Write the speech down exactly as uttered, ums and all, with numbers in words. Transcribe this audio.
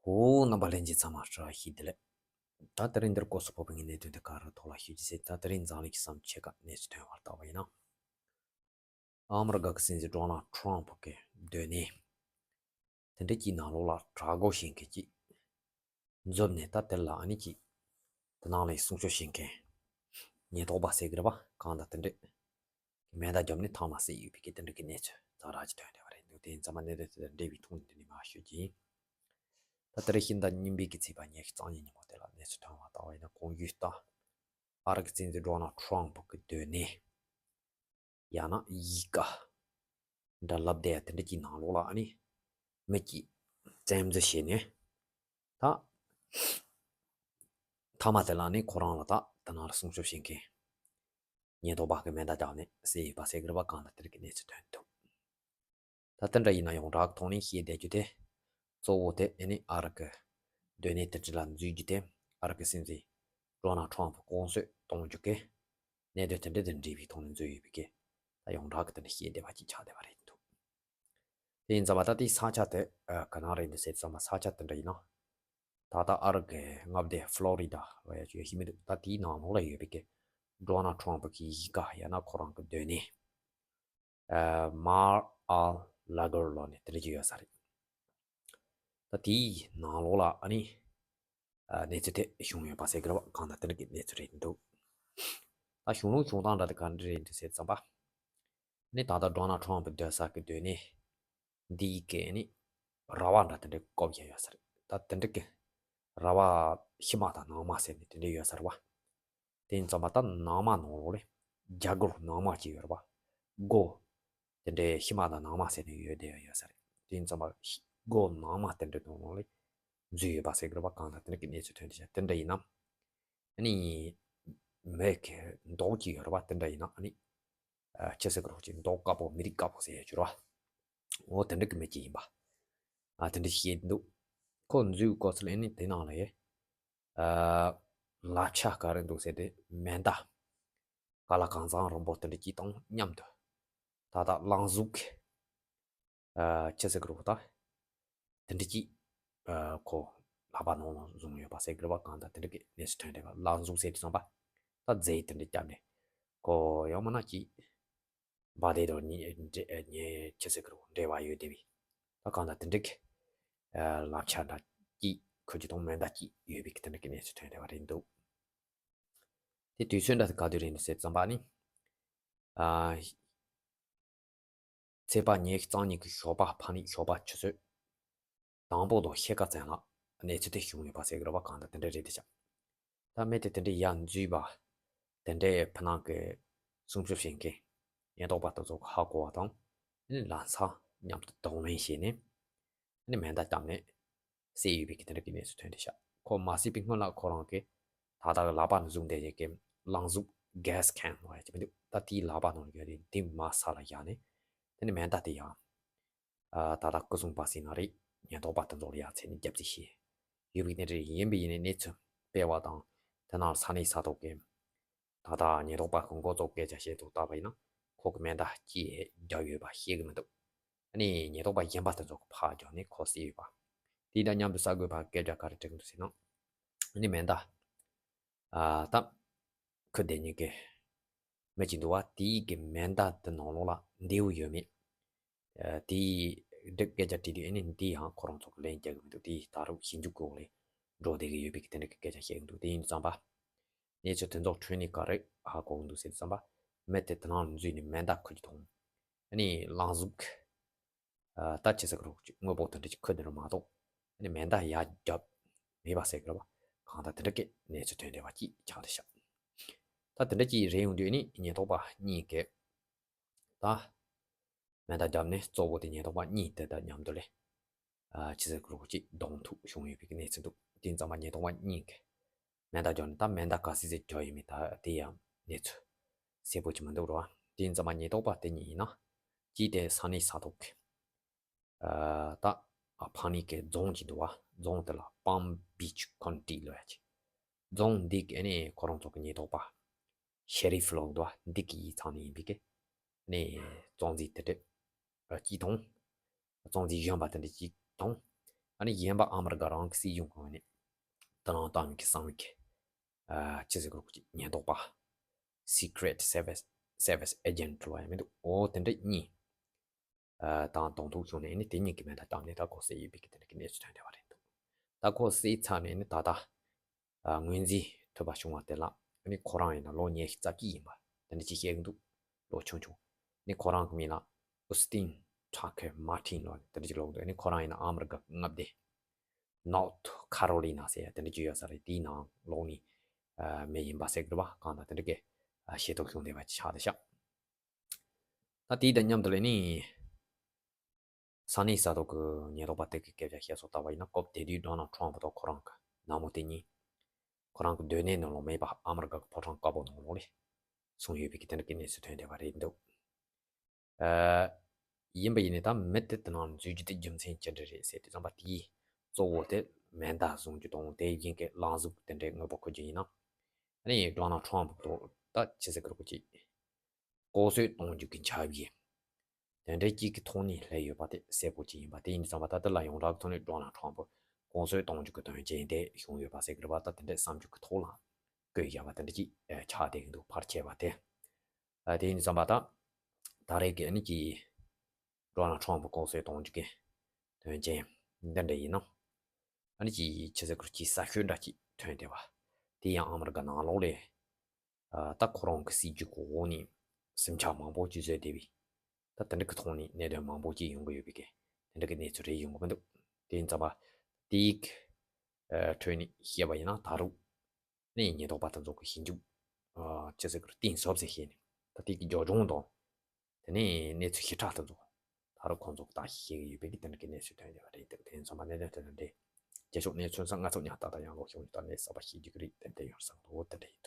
ཨོ། རྣམ་པ་ལྷན་རྒྱས་ཚང་མ་བཀྲ་ཤིས་བདེ་ལེགས། ད་དེ་རིང་འདིར་སྐོར་སུ་ཕོག་པའི་གནད་དོན་དེ་ག་རུ་ཐོག་ལ་ཞུ་རྒྱུ་ཟེར། ད་དེ་རིང་འཛམ་གླིང་གི་བསམ་འཆར་ག་གནས་ཚུལ་ཐོན་བར་བལྟ་བ་ཡིན་ན། ཨ་མི་རི་ཀ་གི་སྲིད་འཛིན་ཌོ་ནལ་ཊམ་ཕ་གི་སྡོད་གནས་དེ་འདྲ་གྱི་ནང་ལོགས་ལ་དྲག་རྒོལ་བྱེད་མཁན་གྱི་འཛོམས་ནས། ད་དེ་ལ་ཨ་ནི་གྱི་དེ་ནང་ལ་སྲུང་སྐྱོབ་བྱེད་མཁན་ཉེན་རྟོག་པ་ཟེར་གི་རེད་པ། གང་ལྟར་དེ་འདྲས་མེ་མདའ་བརྒྱབ་ནས་ཐང་མ་བསད་ཡོད་པའི་གི་དེ་འདྲ་གི་གནས་ཚུལ་ཛ་དྲག་ཅིག་ཐོན་བསྡད་པ་རེད་འདུག་དེ་ཡིན་ཙང་མ་གནད་དོན་དེ་དང་འབྲེལ་བའི་ཐོག་ནས་འདི་ནས་མར་ཞུ་རྒྱུ་ཡིན། ད་དེ་རིང་ཕྱི་ཟླ་གཉིས་པའི་གི་ཚེས་པ་ཉི་ཤུ་རྩ་གཉིས་ཉིན་མོ་དེ་ལ་གནས་ཚུལ་ཐོན་བ་ལྟ་བ་ཡིན་ན། གོང་ཞུས་ལྟར་ཨ་རི་གི་སྲིད་འཛིན་ཌོ་ནལ་ཊམ་ཕ་གི་སྡོད་གནས། ཡང་ན་གཞིས་ཀ་འདྲ་ལབ་བསྡད་ཡ་དེ་འདྲ་གྱི་ནང་ལོགས་ལ་ཨ་ནི་མི་གཅིག་བཙན་འཛུལ་བྱས་ནས། ད་མཐའ་མ་དེ་ལ་ནི་ཁོ་རང་ལ་ད་དེ་ནང་ལ་སྲུང་སྐྱོབ་བྱེད་མཁན་ཉེན་རྟོག་པ་གི་མེ་མདའ་བརྒྱབ་ནས་བསད་ཡོད་པ་ཟེར་གི་རེད་པ། གང་ལྟར་དེ་འདྲ་གི་གནས་ཚུལ་ཐོན་འདུག་ད་དེ་འདྲ་ཡིན་ན་ཡོངས་གྲགས་ཐོག་ནས་བཤད་བསྡད་རྒྱུ་དེ། གཙོ་བོ་དེ་ཨ་ནི་ཨ་རི་གི་སྡོད་གནས་དེ་འདྲ་ལ་འཛུལ་རྒྱུ་དེ། ཨ་རི་གི་སྲིད་འཛིན་ཌོ་ནལ་ཊམ་ཕ་གོང་འཛུལ་གཏོང་རྒྱུ་གི་གནད་དོན་དེ་འདྲ་དང་འབྲེལ་བའི་ཐོག་ནས་འཛུལ་ཡོད་པའི་གི། ད་ཡོངས་གྲགས་ཀྱི་དེ་འདྲ་བཤད་བསྡད་པ་ཅིག་ཆགས་བསྡད་པ་རེད་འདུག་དེ་ཡིན་ཙང་མ་ད་དེའི་ས་ཆ་དེ་ཨ་ག་ན་རེད་འདུག་ཟེར་ཙང་མ། ས་ཆ་དེ་འདྲ་ཡིན་ན། ད་ལྟ་ཨ་རི་གི་མངའ་སྡེ་ཕློ་རི་ཌ་ལབ་ཡ་ཅིག་ཡོད་ཤེས་མི་འདུག་ད་དེའི་ནང་ལོགས་ལ་ཡོད་པའི་གི་ཌོ་ནལ་ཊམ་ཕ་གི་གཞིས་ཀ་ཡང་ན་ཁོ་རང་གི་སྡོད་གནས། ཨ་མར་ཨ་ལ་གོར་ལབ་ནས་དེ་འདྲ་ཅིག་ཡོད་ས་རེད། ད་དེའི་ནང་ལོགས་ལ་ཨ་ནི་ཨ་གནས་ཚུལ་དེ་བྱུང་ཡོད་པ་ཟེར་གི་རེད་པ། གང་ལྟར་དེ་འདྲ་གི་གནས་ཚུལ་རེད་འདུག་ད་བྱུང་ལུགས་བྱུང་སྟངས་འདྲ་དེ་ག་འདྲ་རེད་འདུག་ཟེར་ཙམ་པ། ནི་ད་ལྟ་ཌོ་ནལ་ཊམ་ཕ་སྡོད་ས་གི་སྡོད་གནས་འདིའི་གི་ནི་ར་བ་འདྲ་དེ་འདྲ་བཀོད་བཞག་ཡོད་ས་རེད། ད་དེ་འདྲ་གི་ར་བ་ཕྱི་མ་དང་ནང་མ་ཟེར་ནས་དེ་འདྲ་ཡོད་ས་རེད་པ། དེ་ཡིན་ཙང་མ་ད་ནང་མ་ནང་ལོགས་ལ་རྒྱ་སྒོ་ནང་མ་ཅིག་ཡོད་རེད་པ། སྒོ་དེ་འདྲའི་ཕྱི་མ་དང་ནང་མ་ཟེར་ནས་ཡོད་བསྡད་ཡ་ཡོད་ས་རེད། དེ་ཡིན་ཙང་མ་སྒོ་ནང་མ་དེ་འདྲའི་ནང་ལོགས་ལ་འཛུལ་ཡོད་པ་ཟེར་གི་རེད་པ། གང་ལྟར་དེ་འདྲ་གི་གནས་ཚུལ་ཐོན་བསྡད་ཤག་དེ་འདྲ་ཡིན་ན་ཨ་ནི་མི་གི་མདོག་ཅིག་ཡོད་རེད་པ། དེ་འདྲ་ཡིན་ན་ཨ་ནི་ཨ་ཅི་ཟེར་གི་རེད། ཅིག་མདོག་དཀར་པོ་མི་རིགས་དཀར་པོ་ཟེར་ཡ་ཅིག་རེད་པ། འོ་དེ་འདྲ་གི་མི་གཅིག་ཡིན་པ། ཨ་དེ་འདྲ་བཤད་འདུག་ཁོ་འཛུལ་སྐབས་སུ་ལ་ཨ་ནི་དེ་ནང་ལ་ཡ་ཨ་ལག་ཆ་ག་རེ་འདུག་ཟེར་དུས་མེ་མདའ་ག་ལ་གང་ཚང་རིང་པོ་དེ་འདྲ་ཅིག་དང་མཉམ་དུ། ད་ལྟ་རླུང་གཟུགས་ཨ་ཅི་ཟེར་གི་རེད་པ། ད་དེ་འདྲ་ཅིག་ཨ་ཁོ་ལག་པ་ནང་ལ་བཟུང་ཡོད་པ་ཟེར་གི་རེད་པ། གང་ལྟར་དེ་འདྲ་གི་གནས་ཚུལ་ཐོན་བསྡད་པ། རླུང་གཟུགས་ཟེར་དུས་ཙམ་པ་ད་རྫས་དེ་འདྲ་བརྒྱབ་ནས་ཁོ་ཡང་མིན་ན་ཅིག་འབའ་དེ་དང་ཉེ་འབྲེལ་ཉེ་ཆེ་ཟེར་གི་རེད་པ། འབྲེལ་བ་ཡོད་བསྡད་པའི། ད་གང་ལྟར་དེ་འདྲ་གི་ཨ་ལག་ཆ་འདྲ་གཅིག་ཁུར་གྱི་དང་མེ་མདའ་གཅིག་ཡོད་པའི་གི་དེ་འདྲ་གི་གནས་ཚུལ་ཐོན་བསྡད་པ་རེད་འདུག་དེ་དུས་ཚོད་འདྲ་དེ་ག་དུས་རེད་འདུག་ཟེར་ཙམ་པ་ནི། ཨ་ཚེས་པ་ཉི་ཤུ་རྩ་གཉིས་ཀྱི་ཞོགས་པ། ཕ་ནི་ཞོགས་པ་ཆུ་ཚོད་དང་པོ་དང་ཕྱེད་ཀ་ཙམ་ལ་གནས་ཚུལ་དེ་བྱུང་ཡོད་པ་ཟེར་གི་རེད་པ། གང་ལྟར་དེ་འདྲ་རེད་དེ་ཤག་ད་མི་དེ་དེ་འདྲའི་ཡར་འཛུལ་བ། དེ་འདྲའི་ཕ་ནང་གི་སྲུང་སྐྱོབ་བྱེད་མཁན་ཉེན་རྟོག་པ་དེ་ཚོ་གིས་ཧ་གོ་བ་དང་། ཨ་ནི་ལམ་སང་མཉམ་དུ་གདོང་ལེན་བྱས་ནས་ཨ་ནི་མེ་མདའ་བརྒྱབ་ནས་བསད་ཡོད་པའི་གི་དེ་འདྲ་གི་གནས་ཚུལ་ཐོན་བསྡད་ཤག་ཁོ་མ་བསད་པའི་སྔོན་ལ་ཁོ་རང་གི་ད་ལྟ་གི་ལག་པ་ནས་བཟུང་བསྡད་ཡོད་གི་རླུང་གཟུགས་གྷེ་སི་ཁན་ལབ་ཡ་ཅིག་མི་འདུག་ད་དེའི་ལག་པ་ནང་ཡོད་རེད། དེ་མར་ས་ལ་བཞག་ནས་དེ་ནས་མེ་མདའ་དེ་ཡང་ཨ་ད་ལྟ་སྐུ་སྲུང་པ་ཟེར་ན་རེད། ཉེན་རྟོག་པ་དེ་ཚོ་ལ་ཡར་འཚོལ་ནས་རྒྱབ་རྩིས་བྱས་ཡོད་པའི་གནས་རེད། ཡིན་པས་ཡིན་ནའི་གནས་ཚུལ་སྤེལ་བ་དང་དེ་ནང་ས་གནས་ས་ཐོག་གི་ད་ལྟ་ཉེན་རྟོག་པ་གི་འགོ་གཙོ་སྐད་ཆ་བཤད་དུས་ལྟ་བ་ཡིན་ན། ཁོ་གིས་མེ་མདའ་གཅིག་བརྒྱབ་ཡོད་པ་ཤེས་ཀྱི་མི་འདུག་ཨ་ནི་ཉེན་རྟོག་པ་གཞན་པ་དེ་ཚོ་གིས་ཕར་རྒྱབ་ནས་ཁོ་བསད་ཡོད་པ། དེ་དང་མཉམ་དུ་གསར་འགོད་པ་སྐད་ཆ་ག་རེ་དྲིས་ཀྱི་འདུག་ཟེར་ན། ཨ་ནི་མེ་མདའ་ཨ་ད་ཁུར་བསྡད་མཁན་གྱི་མི་གཅིག་འདུག་པ། དེའི་གི་མེ་མདའ་དེ་ནང་ལོགས་ལ་མདེའུ་ཡོད་མེད། ཨ་དེའི་སྐད་ཆ་དྲིས་དུས་ཨ་ནི་འདི་ཡང་ཁོ་རང་ཚོ་གིས་ལན་རྒྱག་གི་མི་འདུག་དེ་ད་རུང་ཞིབ་འཇུག་གི་འོག་ལ་འགྲོ་བསྡད་ཀྱི་ཡོད་པའི་གི་དེ་འདྲ་གི་སྐད་ཆ་བཤད་ཀྱི་འདུག་དེ་ཡིན་དུས་ཙམ་པ་གནས་ཚུལ་དེ་ཚོ་ཐོན་ནས་ག་རེ་ཧ་གོ་གི་འདུག་ཟེར་དུས་ཙམ་པ། མི་དེ་དེ་ནང་འཛུལ་ནས་མེ་མདའ་ཁུར་གྱི་དང་། ཨ་ནི་རླུང་གཟུགས་ཨ་ད་ཅི་ཟེར་གི་རེད། དངོས་པོ་དེ་འདྲ་ཅིག་ཁུར་བསྡད་རེད་མ་གཏོགས། ཨ་ནི་མེ་མདའ་ཡར་བརྒྱབ་མེད་པ་ཟེར་གི་རེད་པ། གང་ལྟར་དེ་འདྲ་གི་གནས་ཚུལ་ཐོན་བསྡད་པ་ཅིག་ཆགས་བསྡད་ཤག་ད་དེ་འདྲ་ཅིག་རེད་ཡོང་དུས་ཨ་ནི་ཉེན་རྟོག་པ་གཉིས་ཀྱིས་ད་མེ་མདའ་བརྒྱབ་ནས། གཙོ་བོ་དེ་ཉེན་རྟོག་པ་གཉིས་དེ་དང་མཉམ་དུ་ལ་ཨ་ཅི་ཟེར་གི་རེད། ཅིག་གདོང་ཐུག་བྱུང་ཡོད་པའི་གནས་ཚུལ་འདུག་དེ་ཡིན་ཙམ་པ་ཉེན་རྟོག་པ་གཉིས་ཀྱིས་མེ་མདའ་བརྒྱབ་ནས། ད་མེ་མདའ་ག་ཚོད་ཙམ་བརྒྱབ་ཡོད་མེད་ད་དེ་ཡང་གནས་ཚུལ་གསལ་པོ་ཅིག་མི་འདུག་རེད་པ། དེ་ཡིན་ཙམ་པ་ཉེན་རྟོག་པ་དེ་གཉིས་ཡིན་ན་གཅིག་དེ་ས་གནས་ས་ཐོག་གི་ཨ་ད་ཨ་ཕ་ནི་གི་རྫོང་ཅིག་འདུག་པ། རྫོང་དེ་ལ་Palm Beach County ལབ་ཡ་ཅིག་རྫོང་འདི་གི་ཨ་ནི་ཁོ་རང་ཚོ་གི་ཉེན་རྟོག་པ་ཤེ་རི་ཕི་ལབ་འདུག་པ། འདི་གི་ཡིག་ཚང་ནས་ཡིན་པའི་གི་ཨ་ནི་གཙོ་འཛིན་དེ་འདྲ་ཨ་གཅིག་དང་། གཙོ་འཛིན་གཞོན་པ་དེ་འདྲ་གཅིག་དང་། ཨ་ནི་གཞན་པ་ཨ་མི་རི་ཀ་རང་གི་སྲིད་གཞུང་གི་ངོས་ནས་དེ་རང་བཏང་མི་གི་གསང་བའི་གི་ཨ་ཅི་ཟེར་དགོས་རེད། ཉེན་རྟོག་པ། Secret Service Service Agent ལབ་ཡ་མི་འདུག་འོ་དེ་འདྲ་གཉིས་ཨ་དང་གདོང་ཐུག་བྱུང་ནས་ཨ་ནི་དེ་གཉིས་ཀྱི་མེ་མདའ་བཏང་ནས་ད་ཁོ་བསད་ཡོད་པའི་གི་དེ་འདྲ་གི་གནས་ཚུལ་ཐོན་བསྡད་པ་རེད་འདུག་ད་ཁོ་བསད་ཚར་ནས་ཨ་ནི་ད་ལྟ་ཨ་ངོས་འཛིན་ཐུབ་པ་བྱུང་བ་དེ་ལ་ཨ་ནི་ཁོ་རང་ཡིན་ན་ལོ་ཉི་ཤུ་རྩ་གཅིག་ཡིན་པ་དེ་འདྲ་ཅིག་བཤད་གི་འདུག་ལོ་ཆུང་ཆུང་། ཨ་ནི་ཁོ་རང་གི་མིང་ལ་Austin Tucker Martin ལབ་དེ་འདྲ་ཅིག་ལབ་འདུག་ཨ་ནི་ཁོ་རང་ཡིན་ན་ཨ་མི་རི་ཀ་མངའ་སྡེ་North Carolina ཟེར་ཡ་དེ་འདྲ་ཅིག་ཡོད་ས་རེད། དེའི་ནང་ལོགས་ནས་ཨ་མི་ཡིན་པ་ཟེར་གི་རེད་པ། གང་ལྟར་དེ་འདྲ་གི་ཨ་ཤེས་རྟོགས་བྱུང་བསྡད་པ་ཅིག་ཆགས་བསྡད་ཤག་ད་དེ་དང་མཉམ་དུ་ལས་ནི། ས་གནས་ས་ཐོག་གི་ཉེན་རྟོག་པ་དེ་གི་སྐད་ཆ་བཤད་སྲོལ་ལྟ་བ་ཡིན་ན། སྐབས་དེ་དུས་ཌོ་ནལ་ཊམ་ཕུ་དང་ཁོ་རང་གི་ནག་མོ་དེ་གཉིས་ཁོ་རང་གི་སྡོད་གནས་ནང་ལོགས་མེད་པ་ཨ་མི་རི་ཀ་གི་ཕོ་བྲང་དཀར་པོ་ནང་ལོགས་ལ་སོང་ཡོད་པའི་གི་དེ་འདྲ་གི་གནས་ཚུལ་ཐོན་བསྡད་པ་རེད་འདུག་ཨ། ཡིན་པ་ཡིན་ནའི་ད་མི་དེ་དེ་ནང་འཛུལ་རྒྱུ་དེ་རྒྱུ་མཚན་ཅི་འདྲ་རེད་ཟེར་དུས་ཙམ་པ་དེའི་གཙོ་བོ་དེ་མེ་མདའ་བཟུང་རྒྱུ་དང་དེ་བཞིན་གི་ལངས་གཟུགས་དེ་འདྲའི་དངོས་པོ་འཁོར་རྒྱུ་ཡིན་ན། ཨ་ནི་ཌོ་ནལ་ཊམ་ཕུ་དང་ད་ཅི་ཟེར་གི་རེད་གོ་ཅིག་ལྐོག་གསོད་གཏོང་རྒྱུ་གི་འཆར་གཞི་དེ་འདྲའི་གཅིག་གི་ཐོག་ནས་སླེབས་ཡོད་པ་དེ་གསལ་པོ་ཅིག་ཡིན་པ། དེ་ཡིན་དུས་ཙམ་པ་ད་དེ་ལ་ཡོངས་གྲགས་ཐོག་ནས་ཌོ་ནལ་ཊམ་ཕུ་ལྐོག་གསོད་གཏོང་རྒྱུ་གི་དོན་རྐྱེན་དེ་བྱུང་ཡོད་པ་ཟེར་གི་རེད་པ། ད་དེ་འདྲའི་བསམ་ཚུལ་གི་ཐོག་ལ་བཀོད་བཞག་པ་དེ་འདྲ་ཅིག་ཨ་ཆགས་བསྡད་ཀྱི་འདུག་ཕལ་ཆེ་བ་དེ། ཨ་དེ་ཡིན་དུས་ཙམ་པ་ད་ད་རེས་ཀྱི་ཨ་ནི་ཀྱི་ཌོ་ནལ་ཊམ་ཕུ་ལྐོག་གསོད་གཏོང་རྒྱུ་གི་དོན་རྐྱེན་འདི་འདྲ་ཡིན་ན། ཨ་ནི་ཅིག་ཅི་ཟེར་དགོས་རེད། ཅིག་གསར་ཤོས་འདྲ་ཅིག་ཐོན་བསྡད་པ། དེ་ཡང་ཨ་མི་རི་ཀ་ནང་ལོགས་ལ་ཨ་ད་ཁོ་རང་གི་སྲིད་ཇུས་ཀྱི་འོག་ནས་སེམས་ཆག་མང་པོ་ཅིག་བཟོས་བསྡད་པའི་ད་དེ་འདྲ་གི་ཐོག་ནས་གནད་དོན་མང་པོ་ཅིག་ཡོང་གི་ཡོད་པའི་གི་དེ་འདྲ་གི་གནས་ཚུལ་རེ་ཡོང་གི་མི་འདུག་དེ་ཡིན་ཙམ་པ་དེའི་ཨ་ཁྲོད་ནས་བཤད་པ་ཡིན་ན། ད་རུང་ནས་ཉེན་རྟོག་པ་དེ་ཚོ་གི་ཞིབ་འཇུག་ཨ་ཅི་ཟེར་དགོས་རེད། གཏིང་ཟབ་ཟེར་བཤད་ནས་ད་དེ་གི་རྒྱབ་ལྗོངས་དང་། དེ་ནས་གནས་ཚུལ་ཞིབ་ཕྲ་དེ་ཚོ་ད་རུང་ཁོང་ཚོ་ལྟ་ཞིབ་བྱེད་ཀྱི་ཡོད་པའི་གི་དེ་འདྲ་གི་གནས་ཚུལ་ཐོན་བསྡད་པ་རེད་འདུག་དེ་ཡིན་ཙམ་པ་གནད་དོན་དེ་འདྲ་རེད། རྒྱལ་ཕྱོགས་གནས་ཚུལ་ཚང་ང་ཚོ་ཉག་ཏག་ཏག་ཡང་ལོག་ཤོག་ད་གནས་གསར་པ་ཤེས་རྒྱུ་གི་རེད། ཏན་ཏན་ཡོང་བསམ་འདུག་དེ་འདྲ་ཡིན།